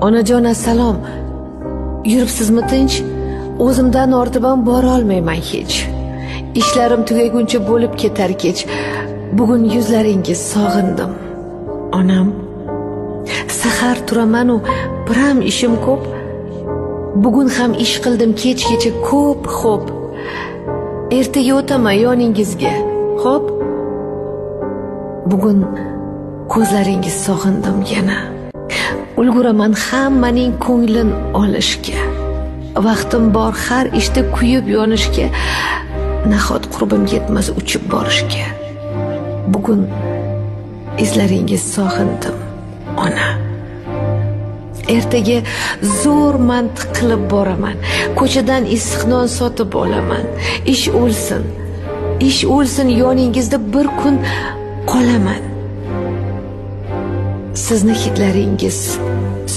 Onajon, assalom. Yuribsizmi tinch? O'zimdan ortib ham borolmayman hech. Ishlarim tugaguncha bo'lib ketar kech. Bugun yuzlaringiz sog'indim. Onam, sahar turaman-u, biram ishim ko'p. Bugun ham ish qildim kechgacha ko'p, xo'p. Ertaga o'taman yoningizga. Xo'p? Bugun ko'zlaringiz sog'indim yana. Ulguraman hammaning ko'nglin olishga. Vaqtim bor har ishda kuyib yonishga. Nahot qurbim yetmas uchib borishga. Bugun izlaringiz sog'indim, ona. Ertaga zo'r mantiq qilib boraman. Ko'chadan issiq non sotib olaman. Ish o'lsin. Ish o'lsin, yoningizda bir kun qolaman. Sizni hidlaringiz